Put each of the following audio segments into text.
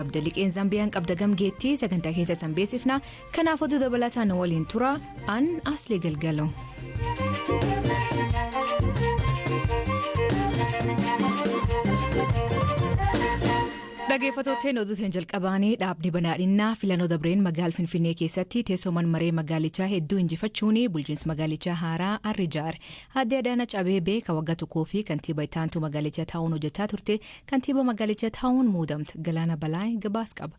Qabda liqeen Zambiyaan qabda gamgeettii sagantaa keessa san beeksifna. Kanaaf oduu dabalataan waliin tura an Aslee Galgalo. Dhaggeeffattootni oduutiin jalqabaanii dhaabni badhaadhinnaa filannoo dabreen magaal Finfinnee keessatti teessoo maree magaalichaa hedduu injifachuun bulchiinsa magaalichaa haaraa arri ijaare. Aadde Adaanach Abeebee kan waggaa tokkoo fi kantiiba itti aantuu magaalichaa ta'uun hojjechaa turte kantiiba magaalichaa ta'uun muudamte. Galaana Balaay gabaas qaba.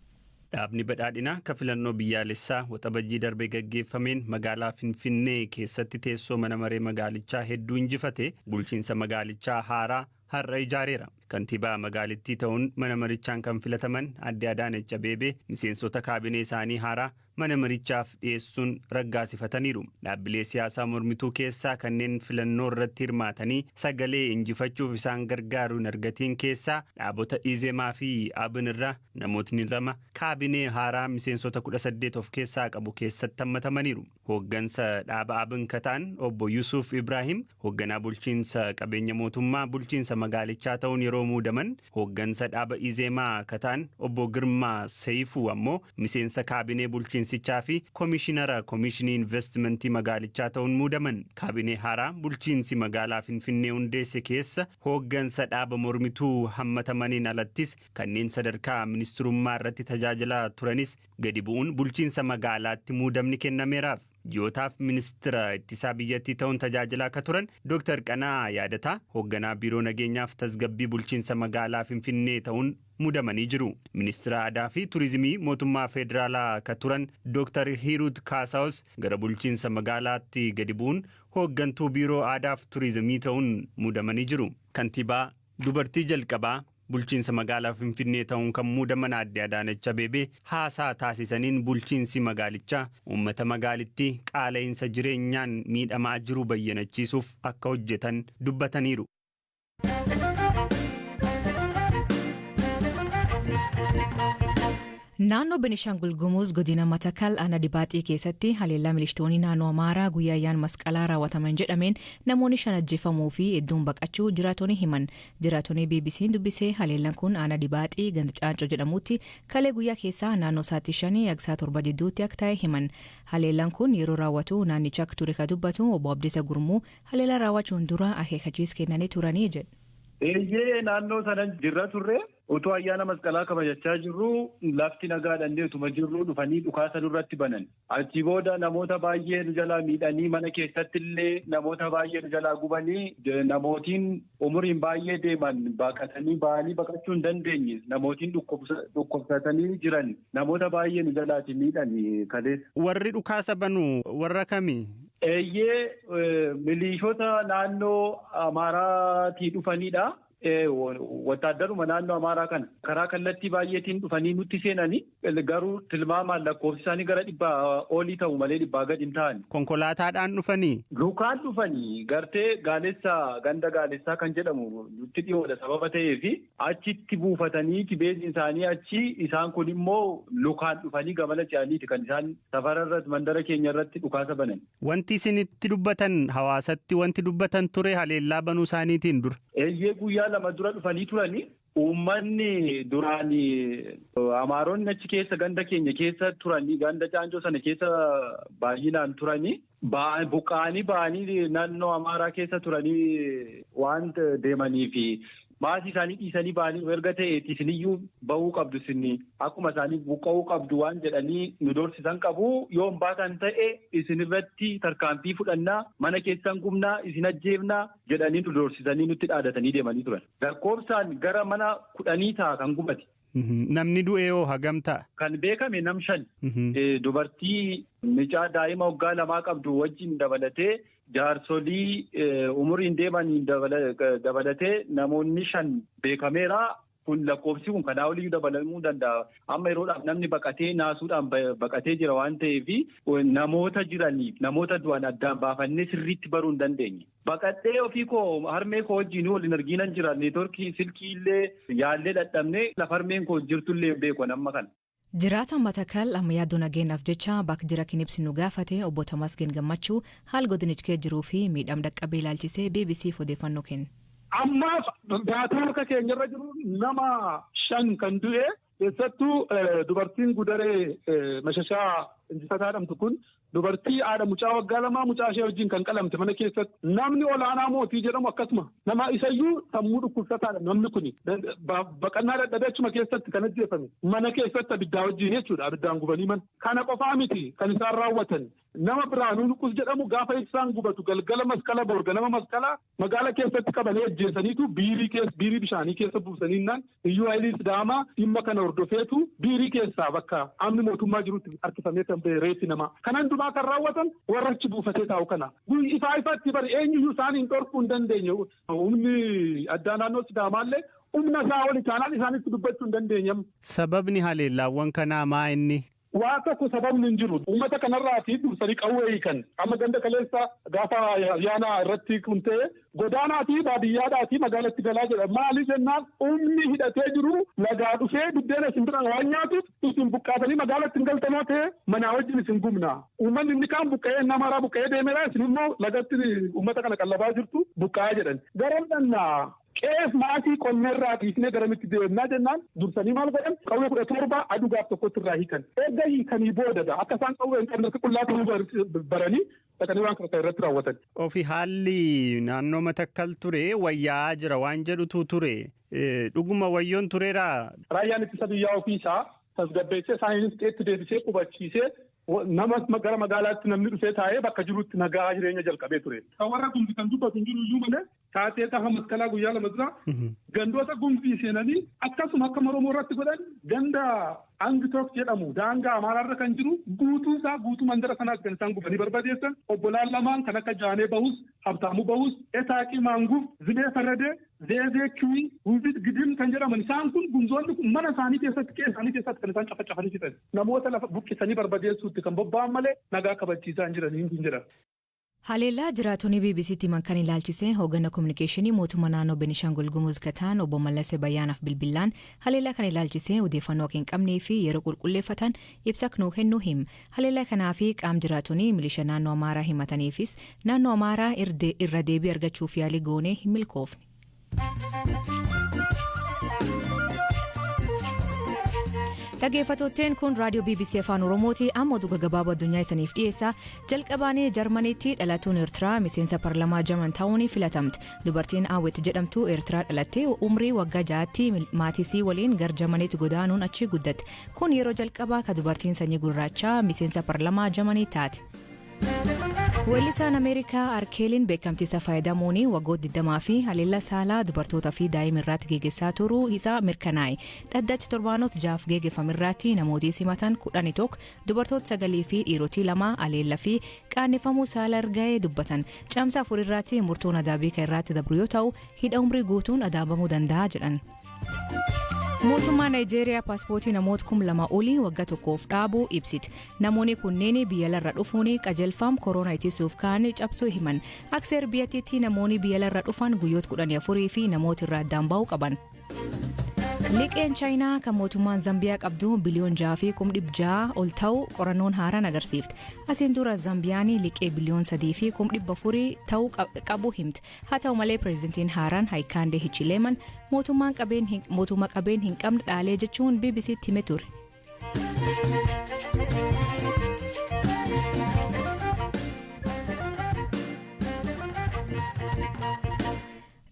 Dhaabni badhaadhinaa ka filannoo biyyaalessaa Waxabajjii darbee gaggeeffameen magaalaa Finfinnee keessatti teessoo mana maree magaalichaa hedduu injifate bulchiinsa magaalichaa haaraa har'a ijaareera. Kantiibaa magaalittii ta'uun mana marichaan kan filataman Aadde Adaanech Abeebee miseensota kaabinee isaanii haaraa mana marichaaf dhiyeessuun raggaasifataniiru. Dhaabbilee siyaasaa mormituu keessaa kanneen filannoo irratti hirmaatanii sagalee injifachuuf isaan gargaaru hin argatiin keessaa dhaabota Izemaa fi Abin irraa namootni lama kaabinee haaraa miseensota 18 of keessaa qabu keessatti hammatamaniiru. Hooggansa dhaaba Abin Kataan obbo Yusuf Ibrahim hoogganaa bulchiinsa qabeenya mootummaa bulchiinsa magaalichaa ta'uun yeroo muudaman, hooggansa dhaaba Izemaa Kataan obbo Girmaa Seeyifuu ammoo miseensa kaabinee bulchiinsichaa fi koomishinara koomishinii investimentii magaalichaa ta'uun muudaman. Kaabinee haaraa bulchiinsi magaalaa Finfinnee hundeesse keessa hooggansa dhaaba mormituu hammatamaniin alattis kanneen sadarkaa ministirummaa irratti tajaajilaa turanis gadi bu'uun bulchiinsa magaalaatti muudamni kennameeraaf. Ji'ootaaf ministira ittisaa biyyattii ta'uun tajaajilaa akka turan Dr. Qana'aa Yaadataa hoogganaa biiroo nageenyaaf tasgabbii bulchiinsa magaalaa Finfinnee ta'uun muudamanii jiru. Ministira aadaa fi turizimii mootummaa federaalaa akka turan Dr. Hiruut Kaasaawus gara bulchiinsa magaalaatti gadi bu'uun hooggantuu biiroo aadaa fi turizimii ta'uun muudamanii jiru. Kantiibaa dubartii jalqabaa bulchiinsa magaalaa Finfinnee ta'uun kan muudaman Aadde Adaanech Abeebee haasaa taasisaniin bulchiinsi magaalichaa uummata magaalittii qaala'insa jireenyaan miidhamaa jiru bayyanachiisuuf akka hojjetan dubbataniiru. Naannoo Benishaangul Gumuz godina Matakal aanaa Dibaaxii keessatti haleellaa milishoonni naannoo Amaaraa guyyaa ayyaana masqalaa raawwataman jedhameen namoonni 5 ajjeefamuu fi hedduun baqachuu jiraatonni himan. Jiraatonni BBC'n dubbisee haleellaan kun aanaa Dibaaxii ganda Caancoo jedhamutti kalee guyyaa keessaa naannoo sa'aatii 5 hanga sa'a 7 jidduutti akka ta'e himan. Haleellaan kun yeroo raawwatu naannicha akka ture kan dubbatu obbo Abdiisa Gurmuu haleellaa raawwachuun dura akeekkachiisa kennanii turanii jedhu. Eeyyee, naannoo sana jirra turre. Utuu ayyaana masqalaa kabajachaa jirru lafti nagaadhaan utuma jirru dhufanii dhukaasa nurratti banan. Achi booda namoota baay'ee nu jalaa miidhanii, mana keessatti illee namoota baay'ee nu jalaa gubanii, namootiin umuriin baay'ee deeman baqatanii ba'anii baqachuu hin dandeenye, namootiin dhukkubsatanii jiran namoota baay'ee nu jalaati miidhanii kaleessa. Warri dhukaasa banu warra kami? Eeyyee, miliishota naannoo Amaaraatii dhufanidha. Wattaaddaruma naannoo Amaaraa kana karaa kallattii baay'eetiin dhufanii nutti seenanii, garuu tilmaamaan lakkoofsi isaanii gara 100 olii ta'u malee 100 gadi hin ta'an. Konkolaataadhaan dhufanii? Lukaan dhufanii, gartee Gaalessaa, ganda Gaalessaa kan jedhamu nutti dhiyoodha sababa ta'eef achitti buufatanii beeziin isaanii achi, isaan kun immoo lukaan dhufanii gamana ce'aniiti kan isaan safara irratti, mandara keenya irratti dhukaasa banan. Wanti isinitti dubbatan, hawaasatti wanti dubbatan ture haleellaa banuu isaaniitiin dura? Eeyyee, guyyaa 2 dura dhufanii turanii. Uummanni duraan Amaaronni achi keessa ganda keenya keessa turanii, ganda Caancoo sana keessa baay'inaan turanii, buqqa'anii ba'anii naannoo Amaaraa keessa turanii waan deemanii fi maasii isaanii dhiisanii ba'anii erga ta'eeti isiniyyuu ba'uu qabdu, isin akkuma isaanii buqqa'uu qabdu waan jedhanii nu dorsisan qabu. Yoo hin baatan ta'e isin irratti tarkaanfii fudhannaa, mana keessan gubnaa, isin ajjeefnaa jedhanii nu dorsisanii nutti dhaadatanii deemanii turan. Lakkoofsaan gara mana 10 ta'a kan gubate. Namni du'e hoo hagam ta'a? Kan beekame nam 5. Dubartii mucaa daa'ima waggaa 2 qabdu wajjin dabalatee, jaarsolii umuriin deemaniin dabalatee namoonni 5 beekameera. Kun lakkoofsi kun kanaa oliyyuu dabalamuu danda'a. Amma yeroodhaaf namni baqatee naasuudhaan baqatee jira waan ta'eef namoota jiraniif namoota du'an addaan baafannee sirriitti baruu hin dandeenye. Baqadhee ofii koo harmee koo wajjin waliin arginan jira. Neetworkii silkii illee yaallee dadhabnee, lafa harmeen koo jirtullee beeku amma kana. Jiraataan Matakal amma yaaddoo nageenyaaf jecha bakka jira kan ibsinu gaafate obbo Tamasgeen Gammachuu haal godinichi keessa jiruu fi miidham dhaqqabee ilaalchisee BBCf odeeffannoo kenne. Ammaaf daataa harka keenyarra jiru nama 5 kan du'e. Keessattuu dubartiin Gudaree Mashashaa Injifataa jedhamtu kun dubartii haadha mucaa waggaa 2 mucaa ishee wajjin kan qalamte mana keessatti. Namni Olaanaa Mootii jedhamu akkasuma nama isayyuu sammuu dhukkubsataadha namni kuni. Baqannaa dadhabee achuma keessatti kan ajjeefame mana keessatti abiddaa wajjin jechuudha, abiddaan gubanii mana. Kana qofaa miti kan isaan raawwatan. Nama Biraanuu Nuqus jedhamu gaafa ibsaan gubatu galgala masqala boorga nama masqalaa magaala keessatti qabanii ajjeesaniitu biirii bishaanii keessa buusaniinnaan iyyuu Haayilii Sidaamaa dhimma kana hordofeetu biirii keessaa bakka amni mootummaa jirutti harkifamee kan ba'e reeffi namaa. Kan hundumaa kan raawwatan warra achi buufatee taa'u kana. Ifaa ifatti bari eenyuyyuu isaan hin dhorkuu hin dandeenye. Humni addaa naannoo Sidaamaallee humna isaa oli taanaan isaanitti dubbachuu hin dandeenye. Sababni haleellaawwan kanaa maa inni? Waa tokko sababni hin jiru. Uummata kanarraa fi dursanii qawwee hiikan. Amma ganda kaleessa gaafa yaana irratti kun ta'e godaanaa fi baadiyyaadhaa fi magaalatti galaa jedha. Maali jennaan humni hidhatee jiru lagaa dhufee buddeena isin bira waan nyaatuuf isin buqqaatanii magaalatti hin galtanoo ta'e manaa wajjin isin gubna. Uummanni inni kaan buqqa'ee namaraa buqqa'ee deemeera, isin immoo lagatti uummata kana qallabaa jirtu buqqa'aa jedhan. Garam dhannaa qe'eef maatii qonneerraa dhiisnee garamitti deemnaa jennaan dursanii maal godhan qawwee 17 aduu gaaf tokkotti irraa hiikan. Erga hiikanii boodadha akka isaan qawwee hin qabne qullaa ta'uu baranii dhaqanii waan kana irratti raawwatan. Ofi haalli naannoo Matakkal ture wayyaa jira waan jedhutu ture. Dhuguma wayyoon tureeraa? Raayyaan ittisa biyyaa ofiisaa tasgabbeessee isaaniinis qe'eetti deebisee qubachiisee nama gara magaalaatti namni dhufee taa'ee bakka jirutti nagaa jireenya jalqabee ture. Kan warra Gumzi kan dubbatu hin jiru iyyuu malee taatee gaafa masqalaa guyyaa 2 dura gandoota Gumzii seenanii akkasuma akka Oromoo irratti godhan ganda Angitook jedhamu daangaa Amaaraarra kan jiru guutuu isaa guutuu mandara sanaas kan isaan gubanii barbadeessan obbolaan lamaan kan akka Jaanee Bahus, Habtaamuu Bahus, Etaaqii Maanguuf, Zibee Farradee, Zeezee Kiwii, Wuubit Gidim kan jedhaman isaan kun gumzoonni kun mana isaanii keessatti qe'ee isaanii keessatti kan isaan cafacafanii fixan. Namoota lafa buqqisanii barbadeessuutti kan bobba'an malee nagaa kabachiisaa hin jiran hin jedhan. Haleellaa jiraatonni BBCtti himan kan ilaalchise hoogganaa kominikeeshinii mootummaa naannoo Benishaangul Gumuz Kataan obbo Mallase Bayyaanaaf bilbilaan haleellaa kan ilaalchise odeeffannoo akka hin qabnee fi yeroo qulqulleeffatan ibsa nuu kennuu him. Haleellaa kanaa fi qaam jiraatonni milisha naannoo Amaaraa himataniifis naannoo Amaaraa irra deebii argachuuf yaalii goonee hin milkoofne. Dhaggeeffattootteen kun raadiyoo BBC Afaan Oromooti. Amma oduu gaggabaaboo addunyaa isaniif dhiyeessa. Jalqabaanii Jarmaniitti dhalatuun Eertiraa miseensa parlamaa Jarman ta'uun filatamte. Dubartiin Awet jedhamtu Eertiraa dhalattee umrii waggaa 6tti maatisii waliin gara Jarmaniitti godaanuun achi guddatte. Kun yeroo jalqabaa ka dubartiin sanyii gurraachaa miseensa parlamaa Jarmanii taate. Weellisaan Ameerikaa R. Kelly'n beekamtii isaa fayyadamuun waggoota 20 fi haleellaa saalaa dubartootaa fi daa'ima irratti geggeessaa turuu isaa mirkanaa'e. Dhaddachi torbaanota 6 geggeeffame irratti namooti simatan 11 dubartoota 9 fi dhiirotii 2 haleellaa fi qaaneffamuu saala arga'ee dubbatan. Caamsaa 4 irratti murtoon adabbii kan irratti dabru yoo ta'u hidha umrii guutuun adabamuu danda'a jedhan. Mootummaa Naayijeeriyaa paaspoortii namoota 2000 olii waggaa tokkoof dhaabuu ibsite. Namoonni kunneen biyya larra dhufuun qajeelfama koronaa ittisuuf kaan cabsuu himan. Akka seera biyyattiitti namoonni biyya larra dhufan guyyoota 14 fi namoota irraa addaan ba'uu qaban. Liqeen Chaayinaa kan mootummaan Zambiyaa qabdu biliyoon 6.6 ol ta'u qorannoon haaraan agarsiifte. Asiin dura Zambiyaan liqee biliyoon 3.4 ta'uu qabu himte. Haa ta'u malee pireezidantiin haaraan Haayikaandee Hichileeman mootummaa qabeen hin qabne dhaalee jechuun BBCtti hime ture.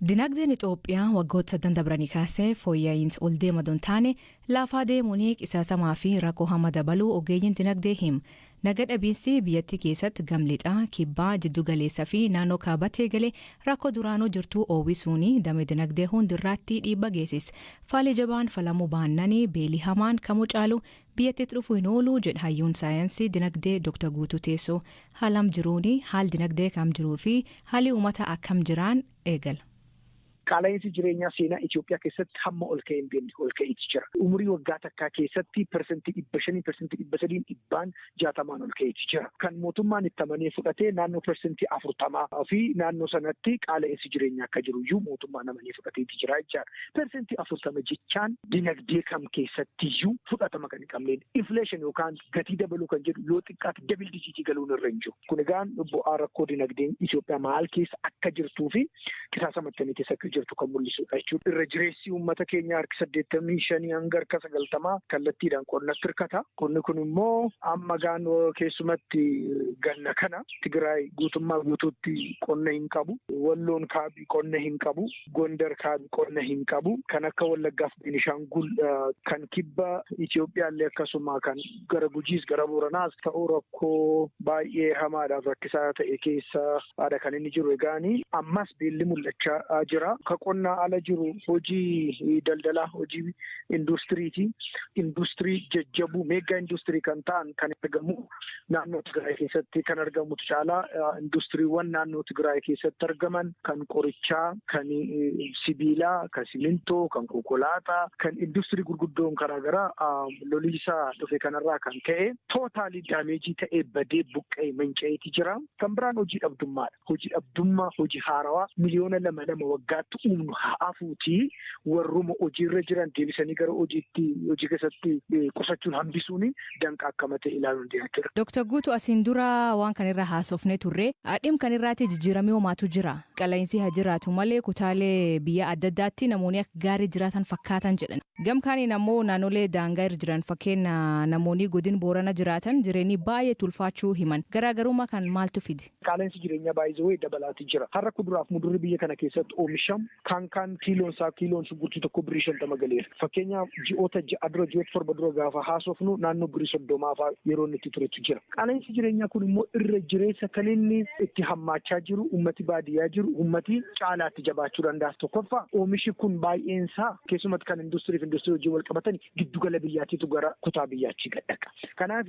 Dinagdeen Itoophiyaa waggoota sadan dabranii kaasee fooyya'insa ol deema don taane laafaa deemuun qisaasamaa fi rakkoo hama dabaluu ogeeyyiin dinagdee himu. Naga dhabiinsi biyyattii keessatti gamlixaa, kibbaa, jiddu galeessaa fi naannoo kaabaatti eegalee rakkoo duraanuu jirtu oowwisuun damee dinagdee hundirraatti dhiibba geessise. Faalii jabaan falamuu baannanii beelii hamaan kamuu caalu biyyattiitti dhufuu hin oolu jedha hayyuun saayinsii dinagdee Dr. Guutuu Teessoo. Haalam jiruuni haal dinagdee kam jiruu fi haalli uummata akkam jiraan eegala. Qaala'insi jireenyaa seenaa Itoophiyaa keessatti hamma ol ka'ee hin beekne ol ka'eeti jira. Umurii waggaa takkaa keessatti 500%, 300%, 160% ol ka'eeti jira. Kan mootummaan itti amanee fudhatee naannoo 40% fi naannoo sanatti qaala'insi jireenyaa akka jiru iyyuu mootummaan amanee fudhateeti jira jechaadha. 40% jechaan dinagdee kam keessattiyyuu fudhatama kan hin qabneen inflation yookaan gatii dabaluu kan jedhu yoo xiqqaate double digitii galuun irra hin jiru. Kun egaan bu'aa rakkoo dinagdeen Itoophiyaa maal keessa akka jirtuu fi qisaasama akkamii keessa akka jirtu kan mul'isudha jechuudha. Irra jireessi uummata keenya harki 85 hanga harka 90 kallattiidhaan qonnatti hirkata. Qonni kun immoo amma gaanoo keessumatti ganna kana Tigraay guutummaa guutuutti qonna hin qabu. Walloon kaabii qonna hin qabu. Gondar kaabii qonna hin qabu. Kan akka Wallaggaaf Beenishaangul kan kibba Itoophiyaallee akkasuma kan gara Gujiis gara Booranaas ta'uu rakkoo baay'ee hamaadhaaf rakkisaa ta'e keessa haadha kan inni jiru. Egaanii ammas beelli mul'achaa jira. Ka qonnaa ala jiru hojii daldalaa, hojii industiriiti. Industirii jajjabuu, meeggaa industirii kan ta'an kan argamu naannoo Tigraay keessatti kan argamutu caalaa industiriiwwan naannoo Tigraay keessatti argaman kan qorichaa, kan sibiilaa, kan simintoo, kan konkolaataa, kan industirii gurguddoon karaa garaa loliisaa dhufe kanarraa kan ka'e tootaalii daameejii ta'ee badee buqqa'ee manca'eeti jira. Kan biraan hojii dhabdummaadha. Hojii dhabdummaa, hojii haarawaa miliyoona 2 2 waggaatti uumnu haa hafuutii warruma hojiirra jiran deebisanii gara hojiitti hojii keessatti qusachuun hambisuun danqa akkama ta'e ilaaluun jechuudha. Dooktar Guutuu, asiin dura waan kan irra haasofnee turre, dhimma kan irraatti jijjiiramee homaatu jira. Qala'iinsi haa jiraatu malee kutaalee biyya adda addaatti namoonni akka gaarii jiraatan fakkaatan jedhan. Gam kaaniin ammoo naannolee daangaa irra jiran, fakkeenya namoonni godin Boorana jiraatan, jireenyi baay'ee tulfaachuu himan. Garaagarummaa kan maaltu fide? Qaala'insi jireenyaa baay'ee dabalaati jira. Har'a kuduraaf mudurri biyya kana keessatti oomishamu kan kiiloon isaa, kiiloon shunkurtii tokko birrii 50 galeera. Fakkeenyaaf, ji'oota 6 dura, ji'oota 7 dura gaafa haasofnu naannoo birrii 30 fa'aa yeroo inni itti turetu jira. Qaala'insi jireenyaa kun immoo irra jireessa kan inni itti hammaachaa jiru uummati baadiyyaa jiru, uummati caalaatti jabaachuu danda'a. Tokkoffaa, oomishi kun baay'een isaa keessumatti kan industirii fi industirii hojii wal qabatan giddugala biyyaatiitu gara kutaa biyyaatti gad dhaqa. Kanaaf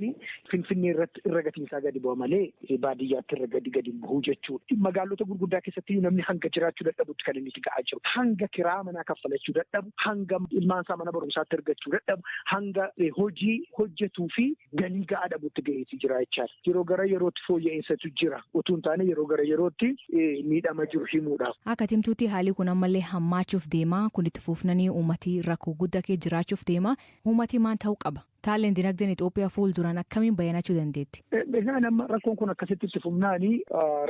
Finfinnee irratti irra gatiin isaa gadi bu'a malee baadiyyaatti irra gadi bu'uu jechuudha. Magaalota gurguddaa keessatti namni hanga jiraachuu dadhabutti kan inni itti ga'aa jiru. Hanga kiraa manaa kaffalachuu dadhabu, hanga ilmaan isaa mana barumsaatti ergachuu dadhabu, hanga hojii hojjetuu fi galii ga'aa dhabutti ga'eetii jira jechaadha. Yeroo gara yerootti fooyya'insaatu jira utuu hin taane yeroo gara yerootti miidhama jiru himuudhaaf. Akka timtuutti haalli kun ammallee hammaachuuf deema. Kun itti fufnanii uummatii rakkoo guddaa keessa jiraachuuf deema. Uummatii maal ta'uu qaba? Taaleen dinagdeen Itoophiyaa fuulduraan akkamiin bayanachuu dandeetti? Egaa nama rakkoon kun akkasitti itti fufnaanii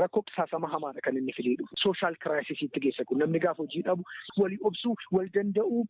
rakkoo qisaasama hamaadha kan inni fidee dhufu. Social crisisiitti geessa kun. Namni gaafa hojii dhabu walii obsuu, wal danda'uu,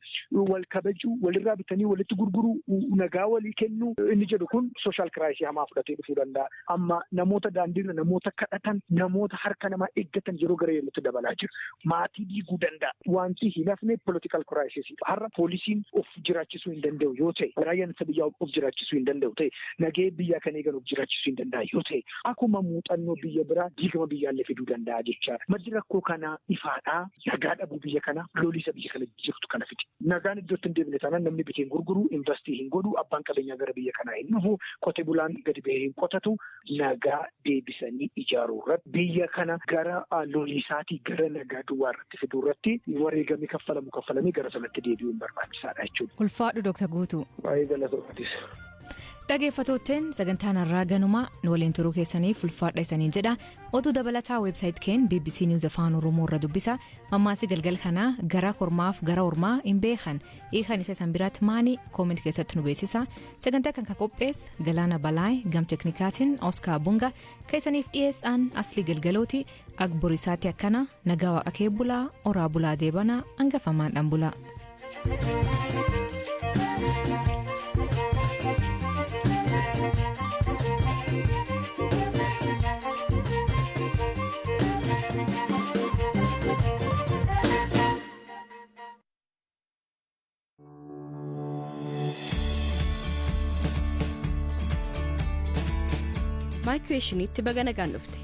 wal kabajuu, walirraa bitanii walitti gurguruu, nagaa walii kennuu inni jedhu kun social crisisii hamaa fudhatee dhufuu danda'a. Amma namoota daandiirra, namoota kadhatan, namoota harka namaa eeggatan yeroo gara yerootti dabalaa jiru. Maatii diiguu danda'a. Wanti hin hafne political crisisii. Har'a poolisiin of jiraachisuu hin danda'u yoo ta'e, raayyaan ittisa biyyaa of jiraachisuu hin danda'u ta'e, nagee biyyaa kan eegan of jiraachisuu hin danda'a yoo ta'e, akkuma muuxannoo biyya biraa diigama biyyaallee fiduu danda'a jechaadha. Maddi rakkoo kanaa ifaadhaa, nagaa dhabuu biyya kanaa, loliisa biyya kana jirtu kana fide. Nagaan iddootti hin deebine taanaan namni bitee hin gurguru, invest hin godhu, abbaan qabeenyaa gara biyya kanaa hin dhufu, qote bulaan gadi bahee hin qotatu. Nagaa deebisanii ijaaruu irratti, biyya kana gara loliisaatii gara nagaa duwwaa irratti fiduu irratti wareegamni kaffalamu kaffalamee gara sanatti deebi'uun barbaachisaadha jechuudha. Ulfaadhu, Dooktar Guutuu. Baay'ee galatoomatis. Dhageeffattootteen, sagantaan har'aa ganuma. Nu waliin turuu keessaniif ulfaadha isaniin jedha. Oduu dabalataa website keen BBC News Afaan Oromoo irra dubbisa. Mammaasi galgal kanaa gara kormaaf gara ormaa hin beekan. Hiikan isa isan biraatti maani? Comment keessatti nu beeksisa. Sagantaa kan qopheesse Galaana Balaay, gam teknikaatiin Oscar Bunga, kan isaniif dhiyeessaan Asli Galgalooti. Ag borisaatti akkana nagaa waaqa kee bulaa, oraa bulaa, deebanaa hangafamaadhaan bulaa. Maayikweeshiniitti baga nagaan dhufte.